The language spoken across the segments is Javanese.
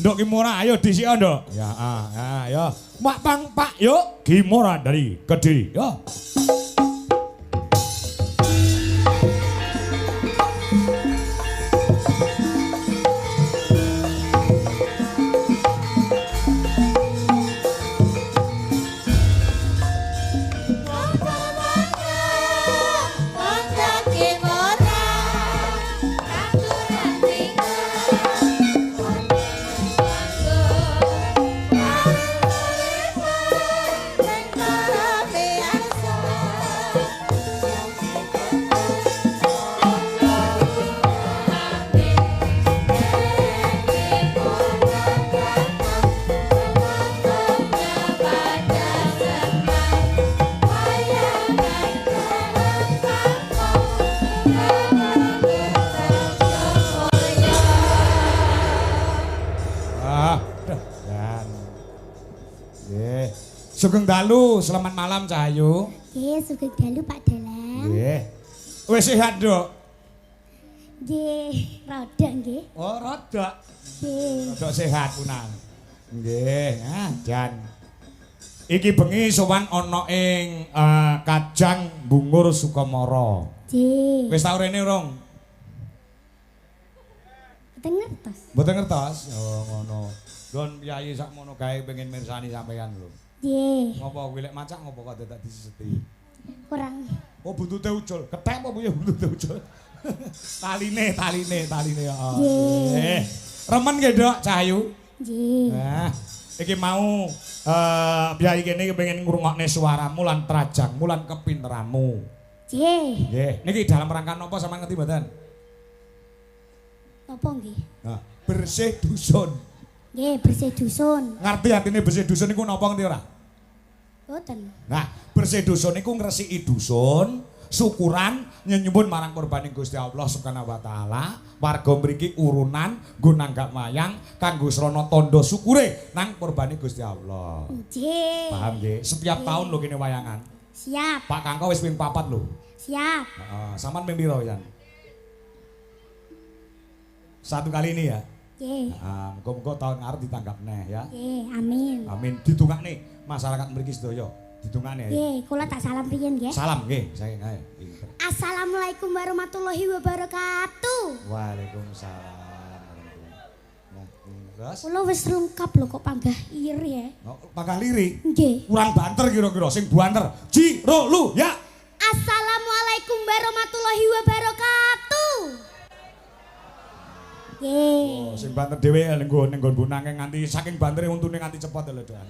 Nduk Kimora, ayo dhisik Nduk. Ya, ah, ya. Mak pang Pak, yuk Kimora dari Kediri. Yo. Sugeng dalu, selamat malam Cahayu. Nggih, sugeng dalu Pak Dalang. Nggih. Wis sehat, Nduk? Nggih, rada nggih. Oh, rada. Nggih. Rada sehat punang. Nggih, ah jan. Iki bengi sowan ana ing Kajang Bungur Sukamara. Nggih. Wis tau rene urung? Mboten ngertos. Mboten ngertos? Oh, ngono. Don piyayi sakmono gawe pengen mirsani sampeyan lho. Nggih. Ngopo kuwi lek macak ngopo kok dadak diseseti? Kurang. Oh, buntute ucul. Kethek apa piye buntute ucul? Taline, taline, taline. Nggih. Remen nggih, Dok, Cahayu? Nggih. Nah, iki mau piyayi kene pengen ngrungokne suaramu lan trajangmu lan kepinteranmu. Nggih. Nggih. Niki dalam rangka napa sampean ngerti mboten? Napa nggih? Nah, bersih dusun. Nggih, bersih dusun. Ngerti artine bersih dusun niku napa ngerti ora? Mboten. Nah, bersih dusun niku ngresiki dusun, syukuran nyenyuwun marang kurbaning Gusti Allah Subhanahu wa taala, warga mriki urunan nggo nanggap wayang kanggo srana tandha syukure nang kurbane Gusti Allah. Nggih. Paham nggih? Setiap tahun lho kene wayangan. Siap. Pak Kangko wis ping 4 lho. Siap. Heeh, sampean ping pira, Yan? Satu kali ini ya. Nggih. Heeh, muga-muga tahun ngarep ditanggap neh ya. Nggih, amin. Amin. Didongakne masyarakat mriki sedaya. Didongakne. Nggih, kula tak salam riyin nggih. Salam nggih, saya ayo. Assalamualaikum warahmatullahi wabarakatuh. Waalaikumsalam. Nah, terus Kula wis lengkap lho kok panggah iri ya. Oh, panggah liri. Nggih. Kurang banter kira-kira sing banter. Ji ro lu ya. Assalamualaikum warahmatullahi wabarakatuh. Nggih. Oh, sing banter dhewe nggo ning nggon bonange nganti saking bantere untune nganti cepot lho, Doan.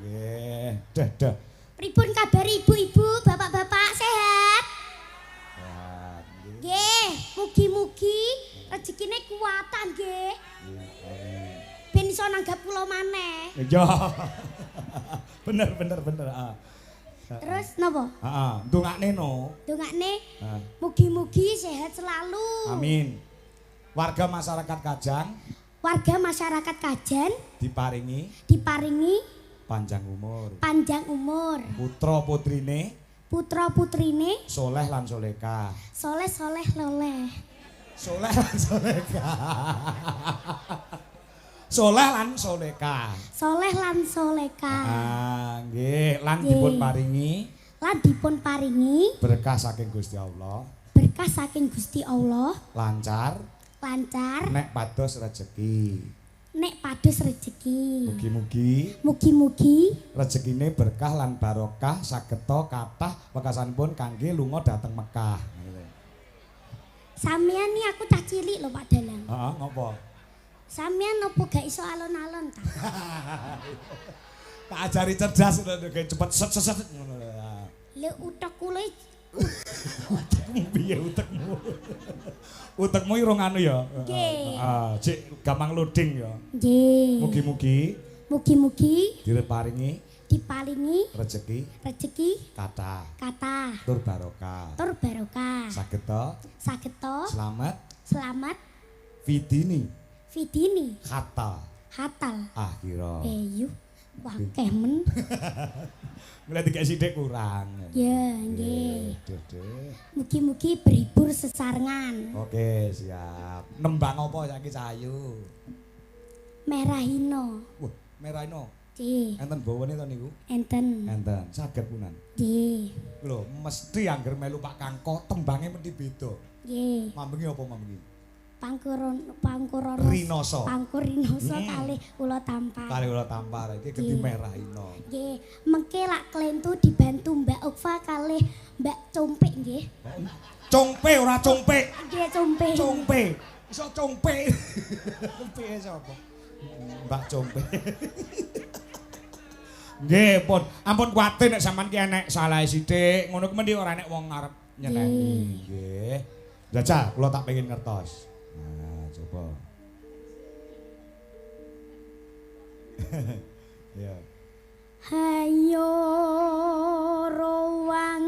Nggih, dah dah. Pripun kabar ibu-ibu, bapak-bapak sehat? Sehat nggih. Nggih, mugi-mugi rezekine kuwatan nggih. Amin. Ben iso nanggap kula maneh. Iya. Bener bener bener, heeh. Terus napa? Heeh, ndongakne no. Ndongakne Heeh. mugi-mugi sehat selalu. Amin. Warga masyarakat Kajang Warga masyarakat Kajen diparingi diparingi panjang umur. Panjang umur. Putra putrine putra putrine soleh lan solehah. Soleh soleh loleh. Soleh lan solehah. Soleh lan solehah. Soleh lan solehah. Ah, nggih, lan dipun paringi lan dipun paringi berkah saking Gusti Allah. Berkah saking Gusti Allah. Lancar. Lancar. Nek pados rejeki. Nek pados rejeki. Mugi-mugi mugi-mugi rezekine berkah lan barokah sageta kathah wekasanipun kangge lunga dhateng Mekah. Sampeyan ni aku cah cilik lho Pak Dalang. Heeh, ngopo? Sampeyan opo gak iso alon-alon ta? Tak ajari cerdas cepet set set set ngono lho. Lha utek kula utekmu piye utekmu? Utekmu iki rong anu ya. Nggih. Heeh, cek gampang loading ya. Nggih. Mugi-mugi mugi-mugi diparingi diparingi rejeki rejeki kathah kathah tur barokah tur barokah sageta sageta slamet slamet fidini fidini hatal hatal akhira. Eyu wakeh men. Mulai dikek sithik kurang. Ya, nggih. Duh. Mugi-mugi berhibur sesarengan. Oke, siap. Nembang apa saiki Cahayu? Merahino. Wah, Merahino. Nggih. Enten bawane to niku? Enten. Enten. Saged punan. Nggih. Lho, mesti angger melu Pak Kangko tembange mesti beda. Nggih. Mambengi apa mambengi? Pangkurono Rinoso. Pangkur Rinoso kalih ula tampar. Kalih ula tampar iki genti Merahino. Nggih, mengke lak klentu dibantu Mbak Okva kalih Mbak Compik nggih. Congpe ora compik. Nggih, Compe. Compe. Iso compe. Piye sapa? Mbak Compe. Nggih, pun. Ampun kuwatir nek sampean ki enek salahe sithik, ngono ku mendhi ora enek wong arep nyeneni. Nggih. Jajal kula tak pengin ngertos. Nah, coba. Ya. Hayo rowang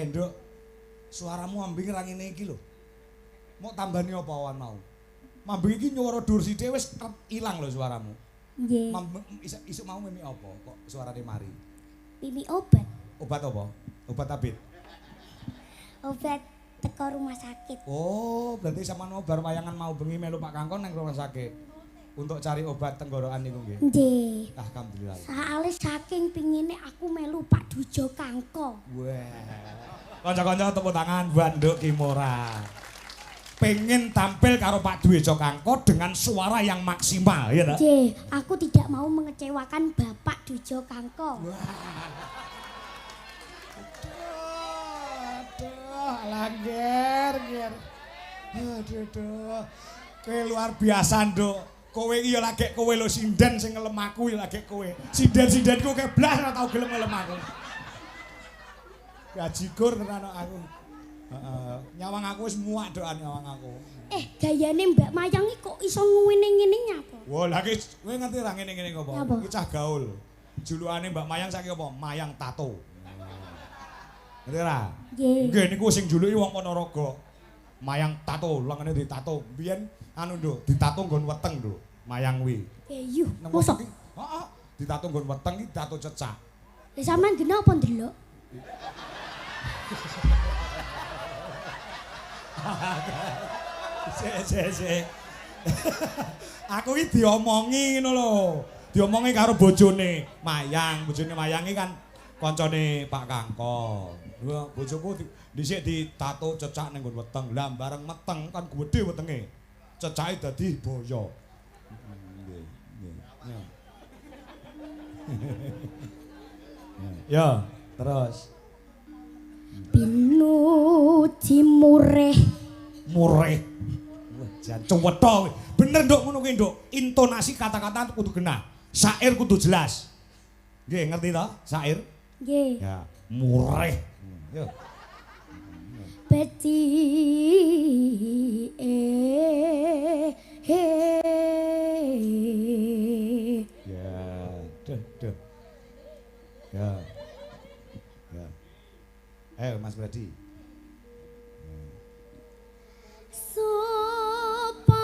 Nduk, suaramu ambing ra ngene iki lho. Mok tambani apa awan mau? Mambing iki nyuwara dhuwur sithik wis ilang lho suaramu. Nggih. Isuk mau mimi apa kok suarane mari? Mimi obat. Obat apa? Obat tabit. Obat teko rumah sakit. Oh, berarti sampean mau bar wayangan mau bengi melu Pak Kangkon nang rumah sakit. Untuk cari obat tenggorokan niku nggih. Nggih. Alhamdulillah. Soale saking pingine aku melu Pak Dwijo Kangko. Wah. Kanca-kanca tepuk tangan buat Nduk Kimora. Pengen tampil karo Pak Dwijo Kangko dengan suara yang maksimal, ya ta? Nggih, aku tidak mau mengecewakan Bapak Dwijo Kangko. Wah. Aduh, langger, ger. Aduh, aduh. Kowe luar biasa, Nduk. Kowe iki ya lagek kowe lho sinden sing ngelem aku ya lagek kowe. Sinden-sindenku keblas ora tau gelem ngelem aku. Gajigur tenan aku. Heeh, nyawang aku wis muak doan nyawang aku. Gayane Mbak Mayang iki kok iso ngene-ngene nyapa? Wah, lha iki kowe ngerti ra ngene-ngene kok apa? Iki cah gaul. Julukane Mbak Mayang saiki apa? Mayang Tato. Ngerti ra? Nggih. Nggih niku sing juluki wong Ponorogo. Mayang Tato, lengene ditato. Biyen anu Nduk, ditato nggon weteng, Nduk. Mayang kuwi. Eyuh, mosok? Heeh, ditato nggon weteng iki ditato cecak. Lah sampean gene apa ndelok? Sik. Aku iki diomongi ngono lho. Diomongi karo bojone Mayang, bojone Mayang iki kan kancane Pak Kangko. Lha bojoku dhisik ditato cecak ning nggon weteng. Lah bareng meteng kan gedhe wetenge. Cecake dadi boyo. Nggih, nggih. Ya, terus pinuji murih. Murih. Wah, jan cewetho. Bener Nduk ngono kuwi, Nduk. Intonasi kata-kata kudu genah. Syair kudu jelas. Nggih, ngerti to? Syair? Nggih. Ya, murih. Yo. Becike. Ya, duh, duh. Ya. Ya. Ayo Mas Bradi. Supaya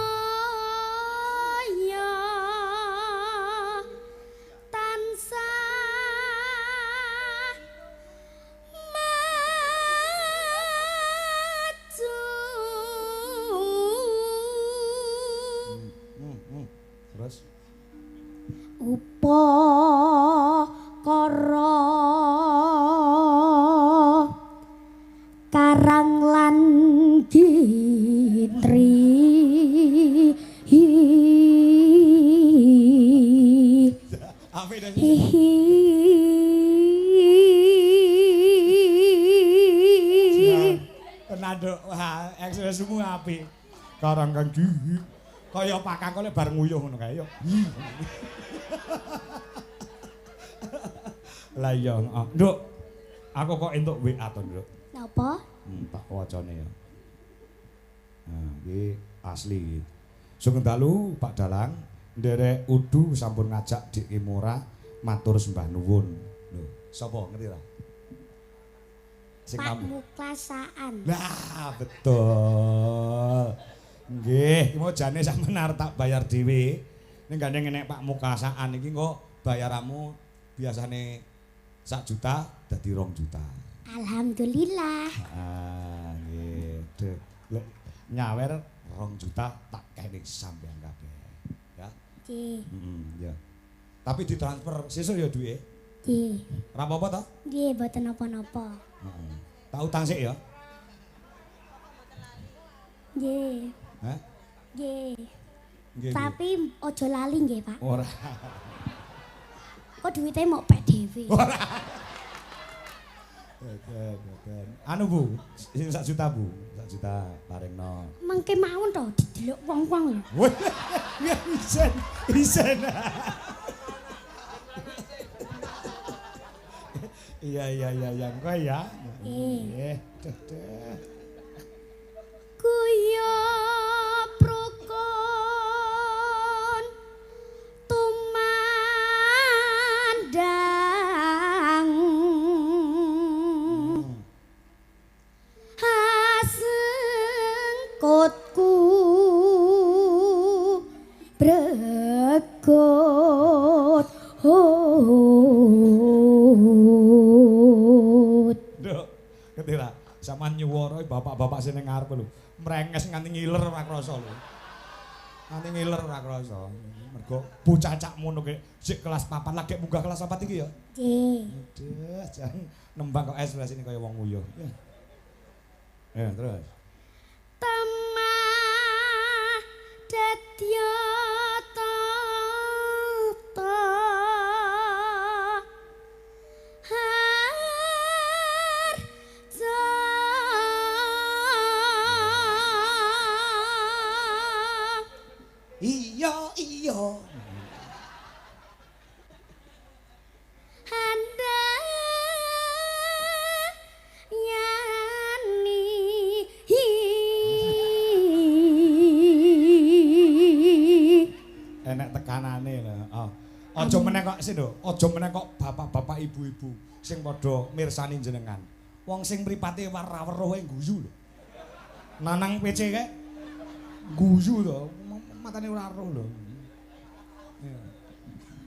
tansah maju. Terus upakara karang lan gitri. Tenan Nduk, wah ekspresimu apik. Karang kang gigi kaya Pak Kangko lek bar nguyuh ngono kae yo. Lah iya, heeh. Nduk, Aku kok entuk WA to, Nduk. Napa? Tak wacane ya. Nah, iki asli iki. Sugeng dalu Pak Dalang, nderek udu sampun ngajak Dik Kimora matur sembah nuwun. Lho, sapa ngerti ra? Sing Pak Muklasaan. Lah, betul. Nggih, iki mau jane sampean arep tak bayar dhewe. Ning gandeng enek Pak Muklasaan iki engko bayaranmu biasane 1 juta dadi 2 juta. Alhamdulillah. Ah, nggih. Lek nyawer 2 juta tak kene sampean kabeh. Ya. Nggih. Heeh, ya. Tapi ditransfer sesuk ya duwe. Nggih. Ora apa-apa to? Nggih, mboten napa-napa. Heeh. Tak utang sik ya. Nggih. Hah? Nggih. Nggih. Tapi aja lali nggih, Pak. Ora. Kok duwite mok pek dhewe. Ora. Boten. Anu Bu, sing 1 juta Bu, 1 juta paringno. Mengke mawon to didelok wong-wong lho. Ya isen, isen. Iya iya iya iya, engko ya. Nggih. Duh. Guyub rukun tumandang hasengkotku bregot hot. Nduk, ngerti ra? Sampeyan nyuwara bapak-bapak sing ning ngarep lho, mrenges nganti ngiler ora krasa lho. Nganti ngiler ora krasa. Mergo bocah cak ngono ki sik kelas 4 lagi munggah kelas 4 iki ya. Nggih. Aduh, jan nembang kok ekspresine kaya wong nguyuh. Ya, terus. Temah dadya tata harja. Iya, iya. Handayani. Enek tekanane lho. Oh. Aja meneh kok sih lho, aja meneh kok bapak-bapak ibu-ibu sing padha mirsani jenengan. Wong sing mripate warna-weruhe guyu lho. Nanang PC kae guyu to, matane ora weruh lho. Iya.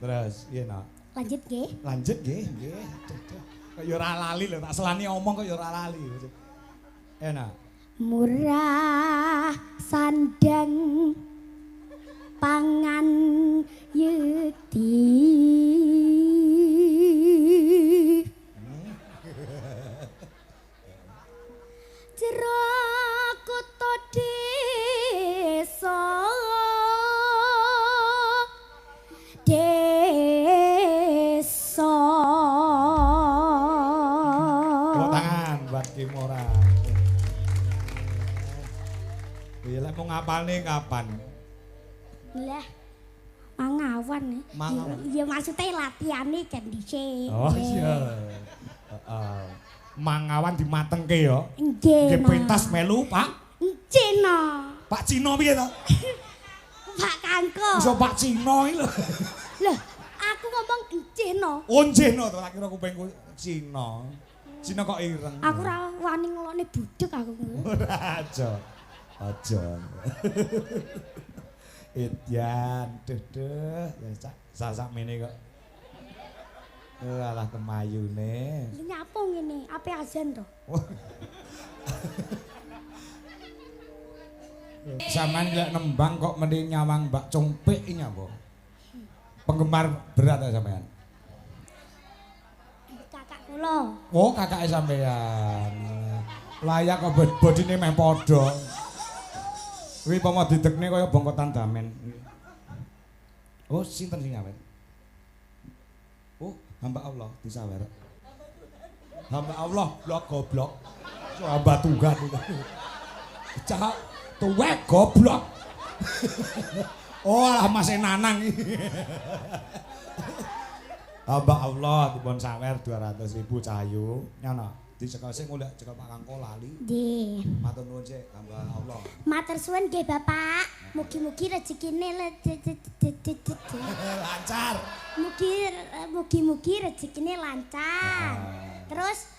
Terus, piye nak? Lanjut nggih. Lanjut nggih, nggih. Kok ya ora lali lho, tak selani omong kok ya ora lali. Enak. Murah sandang pangan yekti. Jero kutha desa desa. Tepuk tangan buat Kimora. Piye lek mau ngapalne kapan? Lah, mangawan. Mangawan. Ya maksudnya latihane jan dhisik. Oh iya. Heeh. Mangawan dimatengke ya. Nggih. Nggih pentas melu, Pak. Nggih no. Pak Cino piye to? Pak Kangko. Iso Pak Cino iki lho. Lah, aku ngomong nggih no. Oh nggih no to, tak kira kupingku Cino. Cino kok ireng. Aku ora wani ngelokne budhek aku. Ora aja. Aja. Edian, duh duh, ya sak mene kok. Alah kemayune. Lha nyapa ngene? Ape azan to? Sampeyan lek nembang kok mending nyawang Mbak Cungpik iki nyapa? Penggemar berat ta sampeyan? Kakak kula. Oh, kakake sampeyan. Layak kok bodine meh padha. Kuwi pomo didekne kaya bongkotan damen. Oh, sinten sing nyawer? Oh, hamba Allah disawer. Hamba Allah, blok goblok. So, hamba Tuhan. Cah tuwek goblok. Oh, alah Mas Nanang iki. Hamba Allah dipun sawer 200.000 Cahyu. Nyono, dicekel sing golek cekel Pak Kangko lali. Nggih. Matur nuwun sik hamba Allah. Matur suwun nggih Bapak. Mugi-mugi rezekine lancar. Mugi-mugi rezekine lancar. Terus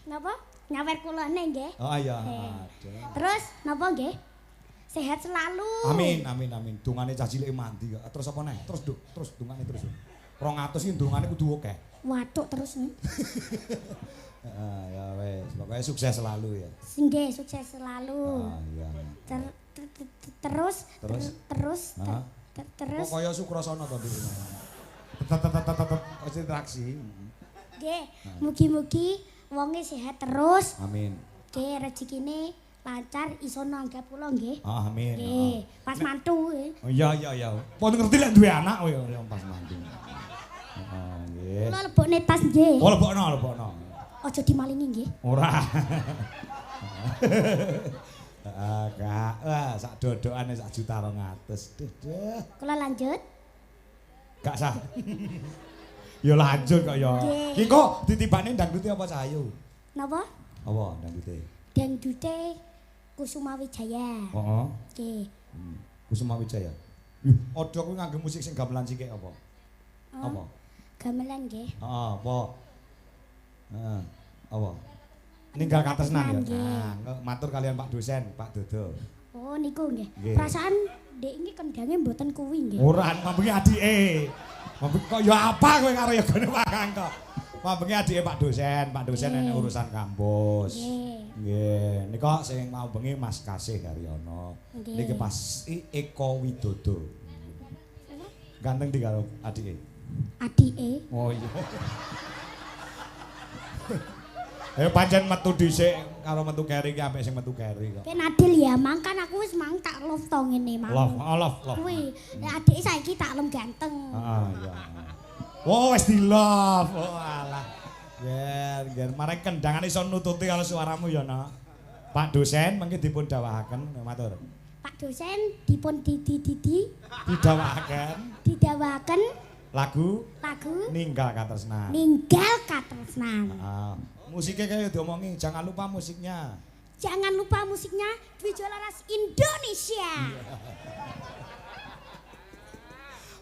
napa? Nyawer kulane nggih. Oh iya. Aduh. Terus napa nggih? Sehat selalu. Amin amin amin. Dungane cah cilik mandi kok. Terus apa neh? Terus Nduk, terus dungane terus. 200 iki dungane kudu akeh. Watuk terus nih. Heeh, ya wis, pokoknya sukses selalu ya. Nggih, sukses selalu. Ah iya. Terus Terus? Terus Hah? Terus Kok kaya Sukrasana to Nduk? Tet konsentrasi. Nggih, mugi-mugi wonge sehat terus. Amin. Nggih, rezekine lancar iso nanggap kula nggih. Ah, amin. Nggih, pas mantu nggih. Oh iya iya iya. Pon ngerti lek duwe anak kowe ya pas mantu. Heeh, nggih. Kula lebokne tas nggih. Oh lebokno, lebokno. Aja dimalingi nggih. Ora. Heeh, Kak. Wah, sak dodokane 1.200.000. Duh, duh. Kula lanjut. Gak sah. Ya lanjut kok ya. Nggih. Ki kok ditibane dangdute apa Cahyu? Napa? Apa dangdute? Dangdute Kusuma Wijaya. Heeh. Nggih. Kusuma Wijaya. Yuh, aja kuwi nganggo musik sing gamelan sithik apa? Oh, Apa? Gamelan nggih. Heeh, apa? Heeh. Apa? Ninggal katresnan ya. Nggih. Nah, engko matur kalian Pak dosen, Pak Dodo. Oh niku nggih. Nggih. Perasaan ndek iki kendhange mboten kuwi nggih. Ora, mambengi adike. Mambengi kok ya apa kowe karo yogane Pak Kangko. Mambengi adike Pak dosen Nggih. Enek urusan kampus. Nggih. Nggih, nika sing mau bengi Mas Kasih Haryono. Nggih. Niki pas Eko Widodo. Ganteng di karo adike. Adike. Oh iya. Ayo pancen metu dhisik karo metu keri ki apik sing metu keri kok. Ben adil ya, mang kan aku wis mang tak love to ngene mang. Love, oh, love, love. Kuwi, nek adike saiki tak lem ganteng. Heeh, iya. Oh, wis di love. Oh alah. Ger, ger marang kendangane iso nututi karo suaramu ya, Nak. Pak dosen mengki dipun dawahaken matur. Pak dosen dipun didi didi Didawahaken didawahaken lagu lagu Ninggal Katresnan. Ninggal Katresnan. Heeh. Musiknya kayak diomongi, jangan lupa musiknya. Jangan lupa musiknya Dwijo Laras Indonesia.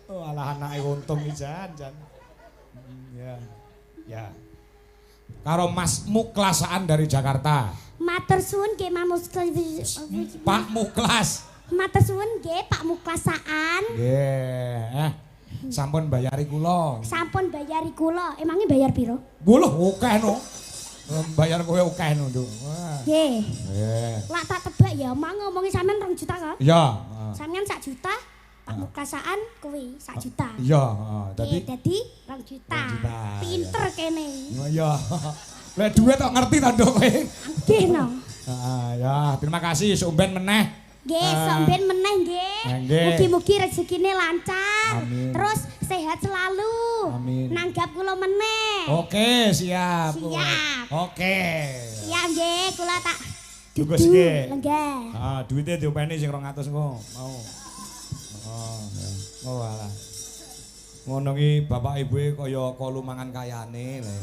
Oh, alah anake untung iki jan, jan. Ya. Ya. Karo Mas Muklasaan dari Jakarta. Matur suwun nggih Mas Pak Muklas. Matur suwun nggih Pak Muklasaan. Nggih. Sampun bayari kula. Sampun bayari kula. Emangnya bayar piro? Wuluh akeh no. Bayar kowe akeh no, Nduk. Wah. Nggih. Nggih. Lak tak tebak ya, mang ngomongi sampean 2 juta kok. Iya. Sampean 1 juta, Pak Muklasaan kuwi 1 juta. Iya, heeh. Dadi Dadi dadi 2 juta. 2 juta, Pinter kene. Iya. Lek duit kok ngerti ta, Nduk kowe. Nggih no. Heeh, ya, terima kasih sumben meneh. Nggih, Ah. somben meneh nggih. Nggih. Mugi-mugi rezekine lancar. Amin. Terus sehat selalu. Amin. Nanggap kula meneh. Oke, siap. Siap. Oke. Siap nggih, kula tak Tunggu dudu sithik. Lenggah. Ah, duitnya diopeni sing 200 engko. Mau. Oh, ya. Oh alah. Ngono ki bapak ibuke kaya kolu mangan kayane lho.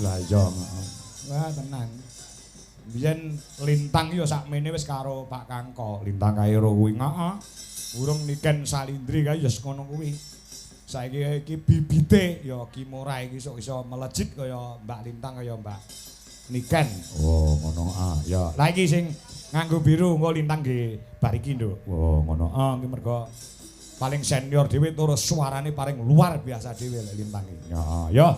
Lah iya, heeh. Wah, tenang. Biyen Lintang ya sakmene wis karo Pak Kangko. Lintang kae ro kuwi heeh. Urung Niken Salindri kae ya ngono kuwi. Saiki iki bibite ya Kimora iki iso iso melejit kaya Mbak Lintang kaya Mbak Niken. Oh, ngono ah ya. Lah iki sing nganggo biru engko Lintang nggih bar iki, Nduk. Oh, ngono. Ah iki mergo paling senior dhewe terus suarane paling luar biasa dhewe lek Lintang iki. Ya, ya.